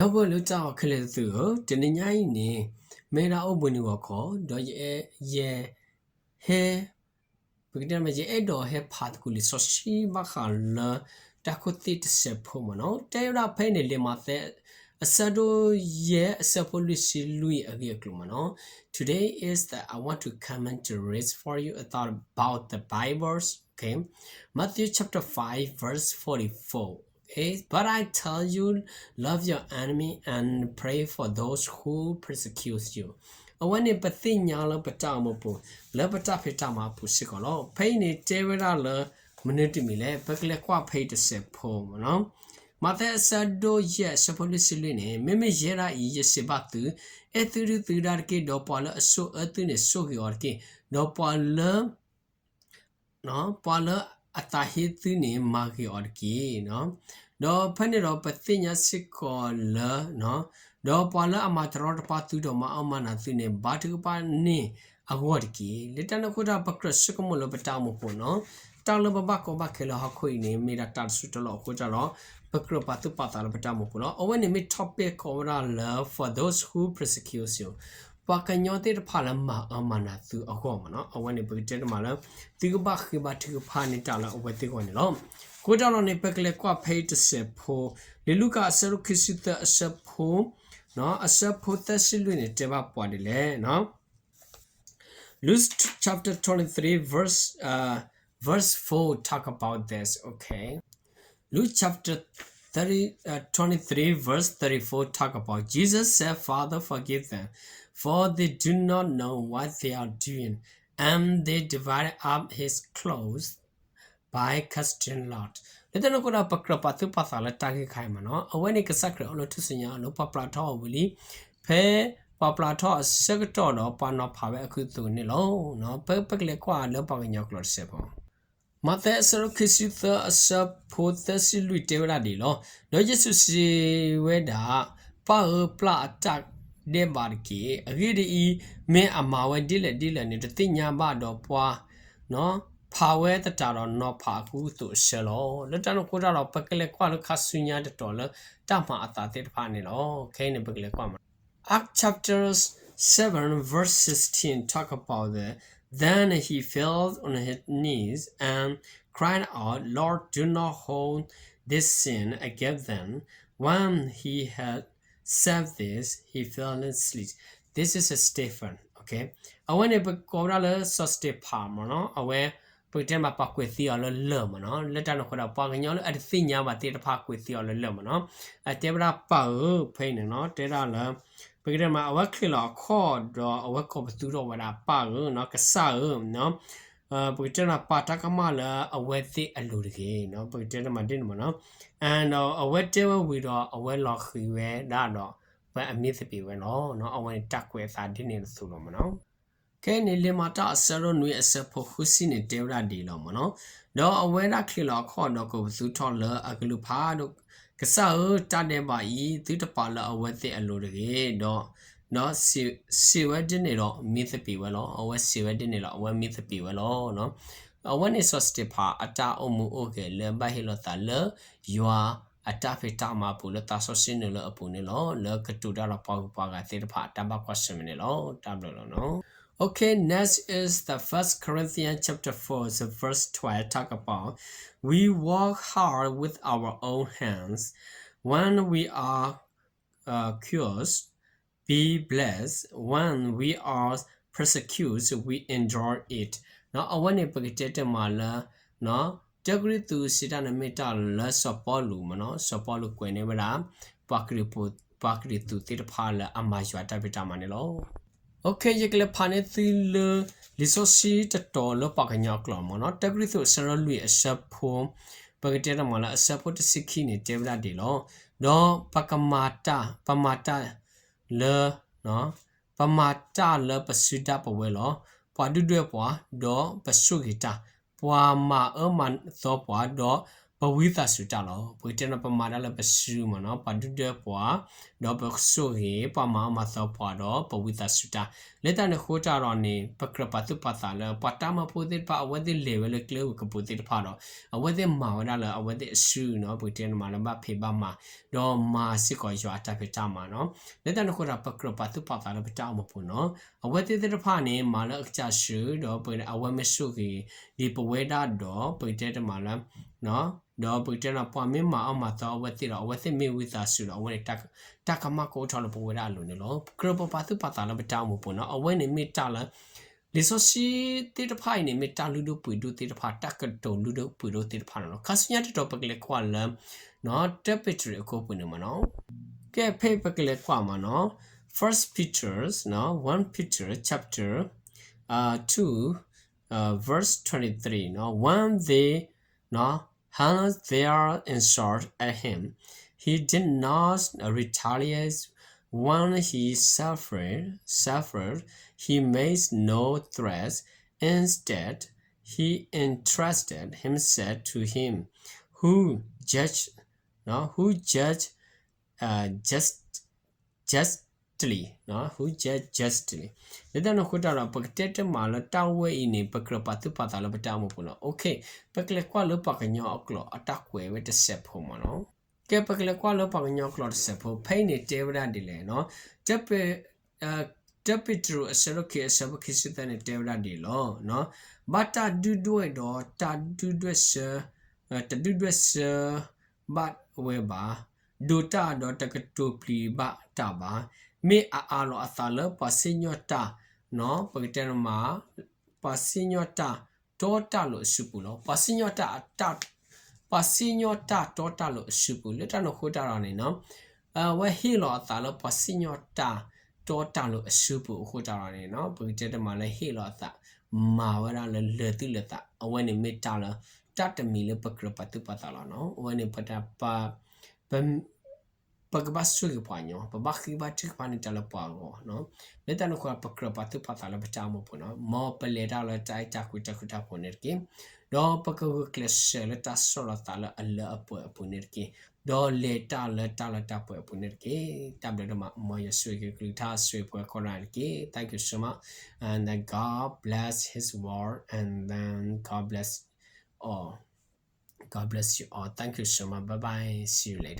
ဒီပုၢ်ဝဲၢ်လၢတၢ်အဲၣ်ခဲလၢာ်သ့ၣ်ဧၢ, တနံၤညါအံၤန့ၣ် မ့ၢ်ဒၣ်အိၣ်ဘှံးနံၤဂီၤခီ, ဒီးယအဲၣ်, ယဟဲ, ပကတဲမ့ၢ် ယအဲၣ်ဒိးဟဲဖးသကိးလံာ်စီဆှံဘၣ်ဃးလၢ တၢ်ခိၣ်သ့ၣ်တစဲးဖိမ့ၢ်နီၤ, တဲဝဲဒၣ်ဖဲအံၤန့ၣ် လံာ်မးသဲ အဆၢဒိၣ်ယဲၢ် အဆၢဖိလွံၢ်ဆံလွံၢ်အဂ့ၢ်အကျိၤမ့ၢ်နီၤ. Today is the, I want to comment to read for you, I thought about the Bibles, okay? Matthew chapter five, verse forty-four. Okay, but I tell you, love your enemy and pray for those who persecute you. အဝဲန့ၣ်ပသ့ၣ်ညါလၢပတၢ်အိၣ်မူပူၤ, လၢပတၢ်ဖံးတၢ်မၤအပူၤစ့ၢ်ကီးလီၤ. ဖဲအံၤန့ၣ်တဲဝဲဒၣ်လၢ မနုၤတမံၤလဲၣ်, ပကလဲၤကွၢ်ဖဲအံၤတစဲးဖိမ့ၢ်နီၤ. မးသဲအဆၢဒိၣ်ယဲၢ် အဆၢဖိလွံၢ်ဆံလွံၢ်န့ၣ်, မ့မ့ၢ်ယဲဒၣ်အံၤ ယစံးဘၣ်သု, အဲၣ်သုဒုၣ်သုဒါတက့ၢ်, ဒီးပှၤလၢအဆိၣ်အၢသုန့ၣ် ဆိၣ်ဂ့ၤအီၤတက့ၢ်, ဒီးပှၤလၢ ပှၤလၢအသးဟ့သုန့ၣ် မၤဂ့ၤအီၤတက့ၢ်. ဒီးဖဲန့ၣ်ဒီးပသ့ၣ်ညါစ့ၢ်ကီးလၢ, ဒီးပှၤလၢအမၤတရီတပါသုဒီးမၤအၢမၤနးသုန့ၣ် ဘါထုကဖၣ်န့ၢ်အဂီၢ်တက့ၢ်. လၢတၢ်န့ၣ်အဃိတၢ် ပကြၢးဆိကမိၣ်လၢပတၢ်အိၣ်မူပူၤနီၤ, တၢ်လၢပဘၣ်ကီဘၣ်ခဲလၢဟီၣ်ခိၣ်အံၤန့ၣ် မ့ၢ်ဒၣ်တၢ်တစိၢ်တလီၢ်အဃိတၢ်ဒီး ပကြၢးပာ်သူၣ်ပာ်သးလၢပတၢ်အိၣ်မူပူၤလီၤ. အဝဲန့ၣ်မ့ၢ် topic ကိးဝဲဒၣ်လၢ for those who persecute you, ပှၤကညီသ့ၣ်တဖၣ်လၢမၤအၢမၤနးသုအဂီၢ်မ့ၢ်နီၤ, အဝဲန့ၣ်ပကတဲတမံၤလၢ သုကဘၣ်ဃ့ဘါထုကဖၣ်န့ၢ်တၢ်လၢအဝဲသ့ၣ်အဂီၢ်န့ၣ်လီၤ. အဃိတၢ်လီၤန့ၣ် ပကလဲၤကွၢ်ဖဲအံၤတစဲးဖိ, လံာ်လူၤကၣ်အဆၢဒိၣ်ခံဆံသၢအဆၢဖိ, အဆၢဖိသၢဆံလွံၢ်န့ၣ် တဲဘၣ်ပှၤဒ်လဲၣ်. Luke chapter twenty-three, verse, uh, verse four talk about this, okay? Luke chapter thirty, uh, twenty-three, verse thirty-four talk about Jesus said, Father, forgive them, for they do not know what they are doing. And they divided up his clothes by casting lots. လၢတၢ်န့ၣ်အဃိဒီး ပကြၢးပာ်သူၣ်ပာ်သးလၢတၢ်ဂ့ၢ်ခါအံၤမ့ၢ်နီၤ, အဝဲန့ၣ်ကစၢ်ခရံာ်အိၣ်လၢထူၣ်စုညါအလိၤ ပှၤပျၢ်ထီၣ်အီၤဝံၤလံ, ဖဲပှၤပျၢ်ထီၣ်အဆၢကတီၢ်ဒီး ပှၤနီၤဖးဝဲအကူအသိးန့ၣ်လီၤ. ပ, ပကလဲၤကွၢ်လၢပှၤကညီကျိာ်တစဲးဖိ မးသဲအဆၢဒိၣ်ခံဆံသၢအဆၢဖိသၢဆံလွံၢ်တဲဝဲဒၣ်ဒ်အံၤလီၤ. ဒီးယ့ၣ်ၡူးစံးဝဲဒၣ်, ပၢ်ဧၢ, ပျၢ်အတၢ်ဒဲးဘးတက့ၢ်. အဂ့ၢ်ဒ်အံၤ, မ့ၢ်အမၤဝဲဒ်လဲၣ်ဒ်လဲၣ်န့ၣ် တသ့ၣ်ညါဘၣ်, ဒီးပှၤ ဖးဝဲသတးဒီးနီၤဖးအကူအသိးအဆၢလီၤ. လၢတၢ်န့ၣ်အဃိတၢ်ဒီး ပကလဲၤကွၢ်လၢခါဆူညါတတီၤလၢတၢ်မၤအသးသ့ၣ်တဖၣ်န့ၣ်လီၤ. ခဲအံၤန့ၣ် ပကလဲၤကွၢ်မး Acts chapter seven verse sixteen talk about the, then he fell on his knees and cried out, Lord, do not hold this sin against them. When he had said this, he fell asleep. This is Stephen, okay? အဝဲန့ၣ်ပကိးဝဲဒၣ်လၢစီၤစတ့းဖၣ်မ့ၢ်နီၤ, အဝဲ ပကတဲမးပှၤကွဲးသံအီၤလၢလၢၢ်မ့ၢ်နီၤ, လၢတၢ်န့ၣ်အဃိဒီး ပှၤကညီလၢအတသ့ၣ်ညါဘၣ်သ့ၣ်တဖၣ်ကွဲးသံအီၤလၢလၢၢ်မ့ၢ်နီၤ, အတဲဝဲဒၣ်ပၢ်ဧၢ, ဖဲအံၤန့ၣ်နီၤ, တဲဒၣ်လၢ ပကတဲမး အဝဲချံးလီၤအခီၣ်ဒီးအဝဲကိးပသူထီၣ်ဝဲဒၣ်ပၢ်ဧၢ, ကစၢ်ဧၢ, ပကတဲမးပာ်တၢ်ကမၣ်လၢအဝဲသ့ၣ်အလိၤတဂ့ၤ, ပကတဲမးဒ်န့ၣ်မ့ၢ်နီၤ, and ဒီးအဝဲတဲဝဲဝံၤဒီး အဝဲလီၤဃံၤဝဲဒၣ်ဒီး ပှၤအမံသပ့ၤဝဲလီၤ. အဝဲန့ၣ်တၢ်ကွဲးအသးဒ်န့ၣ်တသိးလီၤမ့ၢ်နီၤ. ခဲအံၤန့ၣ် လံာ်မၤတၢ်အဆၢဒိၣ်နွံအဆၢဖိဃုဆံန့ၣ် တဲဝဲဒၣ်ဒ်အံၤလီၤမ့ၢ်နီၤ, ဒီးအဝဲဒၣ်ချံးလီၤအခီၣ်ဒီးကိးပသူထီၣ်လၢအကလုၢ်ဖးဒိၣ်, ကစၢ်ဧၢ, တၢ်ဒဲးဘးအံၤ သုတပာ်လၢအဝဲသ့ၣ်အလိၤတဂ့ၤ, ဒီး ဒီးစံးဝဲဒ်န့ၣ်ဒီးမံသပ့ၤဝဲလီၤ. အဝဲစံးဝဲဒ်န့ၣ်ဒီး အဝဲမံသပ့ၤဝဲလီၤ. အဝဲန့ၣ်စီၤစတ့းဖၣ်အတၢ်အိၣ်မူအိၣ်ဂဲၤလၢဘၣ်ဟ့ၣ်လီၤသးလၢယွၤအတၢ်ဖံးတၢ်မၤအပူၤ လၢသးစီဆှံနုာ်လၢအပူၤန့ၣ်လီၤ. လၢကတိၤတၢ်ဒီးပှၤဂုၤပှၤဂၤသ့ၣ်တဖၣ်အတၢ်ဘၣ်ကွၢ်ဆၢၣ်မဲာ်န့ၣ်လီၤ. တၢ်ဘျုးလီၤနီၤ. Okay, next is the First Corinthians chapter four, the verse twelve talk about, we work hard with our own hands. When we are uh, cures, be blessed. When we are persecuted, we endure it. အဝဲန့ၣ်ပကတဲတမးလၢ တၢကရံၣ်သူးစံးတၢ်န့ၣ်မ့ၢ်တၢ်လၢစီၤပီလူးမ့ၢ်နီၤ, စီၤပီလူးကွဲးန့ၢ်ဝဲဒၣ် ပှၤကရံၣ်သူးသ့ၣ်တဖၣ်လၢအမၤယွၤတၢ်ဖံးတၢ်မၤန့ၣ်လီၤ. Okay, ယကလဲၤဖးန့ၢ်သုလၢ လံာ်စီဆှံတတီၤလၢပှၤကညီအကျိာ်မ့ၢ်နီၤ, တၢကရံၣ်သူးအဆၢဒိၣ်လွံၢ်အဆၢဖိ ပကတဲတမးလၢအဆၢဖိတဆံခံန့ၣ် တဲဝဲဒၣ်ဒ်အံၤလီၤ. ဒီးပကမၤတၢ်, ပမၤတၢ်လၢ, ပမၤတၢ်လၢပစုဒၣ်ပဝဲလီၤ. ပှၤဒုၣ်ဒွဲၣ်ပှၤ, ဒီးပဆိၣ်ဂ့ၤတၢ်, ပှၤမၤအၢမၤသီပှၤ, ဒီး ပဝံသးစူၤတၢ်လီၤ. ပကတဲန့ၣ် ပမၤတၢ်လၢပစုမ့ၢ်နီၤ, ပှၤဒုၣ်ဒွဲၣ်ပှၤ, ဒီးပကဆိၣ်ဂ့ၤ, ပှၤမၤအီၣ်မၤသီပှၤဒီးပဝံသးစူၤတၢ်. လၢတၢ်န့ၣ်အဃိတၢ်ဒီးန့ၣ် ပကြၢးပာ်သူၣ်ပာ်သးလၢ ပှၤတၢ်မၢဖိသ့ၣ်တဖၣ် အဝဲသ့ၣ်လဲၤဝဲလၢကျဲဝံၤကပူၤသ့ၣ်တဖၣ်ဒီး အဝဲသ့ၣ်မၤဝဲဒၣ်လၢအဝဲသ့ၣ်အစုနီၤ, ပကတဲန့ၣ်မၤလၢဘၣ်ဖံးဘၣ်မၤ, ဒီးမၤစ့ၢ်ကီးယွၤအတၢ်ဖံးတၢ်မၤနီၤ. လၢတၢ်န့ၣ်အဃိတၢ် ပကြၢးပာ်သူၣ်ပာ်သးလၢပတၢ်အိၣ်မူပူၤနီၤ. အဝဲသ့ၣ်သ့ၣ်တဖၣ်န့ၣ် မၤလၢအကစၢ်စု ဒီးပအဝဲမ့ၢ်ဆိၣ်ဂ့ၤဒ်ပဝဲဒၣ်ဒီး ပကတဲတမးလၢ ဒီးပကတဲန့ၣ် ပှၤမ့ၢ်မၤအီၣ်မၤသီအဝဲသ့ၣ်ဒီး အဝဲသ့ၣ်မ့ၢ်ဝံသးစူၤဒီး အဝဲန့ၣ် တၢ်ကမၣ်ကအိၣ်ထီၣ်လၢပဝဲဒၣ်အလိၤန့ၣ်လီၤ. ကြၢးပပာ်သူၣ်ပာ်သးလၢပတၢ်အိၣ်မူပူၤနီၤ. အဝဲန့ၣ်မ့ၢ်တၢ်လၢ လံာ်စီဆှံသ့ၣ်တဖၣ်အံၤန့ၣ် မ့ၢ်တၢ်လုၢ်ဒိၣ်ပှ့ၤဒိၣ်သ့ၣ်တဖၣ်, တၢ်ကတိၤလုၢ်ဒိၣ်ပှ့ၤဒိၣ်သ့ၣ်တဖၣ်န့ၣ်လီၤ. ခါဆူညါတတီၤပကလဲၤကွၢ်လၢ တၢပ့းတရူးအခိၣ်ပူၤန့ၣ်မ့ၢ်နီၤ. ကဲ ဖဲပကလဲၤကွၢ်မ့ၢ်နီၤ, First Peter, one Peter chapter two, verse twenty three, when they, hurled their insults at him, he did not retaliate. When he suffered, suffered, he made no threats. Instead, he entrusted himself to him who judge, who judge, uh, just, justly, who judge justly. လၢတၢ်န့ၣ်အဃိတၢ်ဒီး ပကတဲတမးလၢတၢ်ဝဲအံၤန့ၣ် ပကြၢးပာ်သူၣ်ပာ်သးလၢပတၢ်အိၣ်မူပူၤနီၤ. ပကလဲၤကွၢ်လၢပှၤကညီအကျိာ်အတၢ်ကွဲးဝဲတစဲးဖိမ့ၢ်နီၤ. ကဲ ပကလဲၤကွၢ်လၢပှၤကညီအကျိာ်တစဲးဖိ ဖဲအံၤန့ၣ်တဲဝဲဒၣ်ဒ်လဲၣ်နီၤ. တၢပ့း တၢပ့းတရူးအဆၢဒိၣ်ခံ အဆၢဖိခံဆံသၢန့ၣ် တဲဝဲဒၣ်ဒ်အံၤလီၤ. ဘၣ်တၢ်ဒုၣ်ဒွဲၣ်ဒီး တၢ်ဒုၣ်ဒွဲၣ်ဆၢ, တဒုၣ်ဒွဲၣ်ဆၢဘၣ်ဝဲဘၣ်, ဒိးတၢ်ဒီးတကတိၤပျံၤဘၣ်တၢ်ဘၣ်, မ့ၢ်အအးလီၤအသးလၢပှၤစံၣ်ညီၣ်တၢ်, ပကတဲန့ၣ်မး ပှၤစံၣ်ညီၣ်တၢ်တီတၢ်လိၤအစုပူၤလီၤ. ပှၤစံၣ်ညီၣ်တၢ်, ပှၤစံၣ်ညီၣ်တၢ်တီတၢ်လိၤအစုပူၤ လၢတၢ်န့ၣ်အဃိတၢ်ဒီးန့ၣ်နီၤ, အဝဲဟ့ၣ်လီၤအသးလၢပှၤစံၣ်ညီၣ်တၢ်တီတၢ်လိၤအစုပူၤအဃိတၢ်ဒီးန့ၣ်နီၤ, ပကတဲတမးလၢဟ့ၣ်လီၤအသး မၤဝဲဒၣ်လၢလၢာ်သူၣ်လၢာ်သး အဝဲန့ၣ်မ့ၢ်တၢ်လၢ တၢ်တမံၤလၢပကြၢးပာ်သူၣ်ပာ်သးလီၤနီၤ. အဝဲန့ၣ် ပ ပကဘၣ်ဆိၣ်ဂ့ၤပှၤကညီ, ပဘၣ်ဃ့ဘါထုကဖၣ်န့ၢ်တၢ်လၢပှၤအဂီၢ်နီၤ. လၢတၢ်န့ၣ်အဃိ ပကြၢးပာ်သူၣ်ပာ်သးလၢပတၢ်အိၣ်မူပူၤနီၤ. မ်ပလဲၤတၢ်လၢတၢ်အဲၣ်တၢ်ကွံတၢ်ဃူတၢ်ဖိးန့ၣ်တက့ၢ်. ဒီးပကဂုာ်ကျဲးစၢးလၢတၢ်ဆီၣ်လီၤသးလၢအလၢအပှဲၤအပူၤန့ၣ်တက့ၢ်. ဒီးလဲၤတၢ်လၢတၢ်လၢတၢ်ပှဲၤအပူၤန့ၣ်တက့ၢ်. တၢ်ဘျုးဒိၣ်မး မ်ယွၤဆိၣ်ဂ့ၤက့ၤကလုၢ်ကထါ ဆိၣ်ဂ့ၤပှၤကိးဂၤဒဲးတက့ၢ်. Thank you so much. And then God bless his word and then God bless all. God bless you all. Thank you so much. Bye bye. See you later.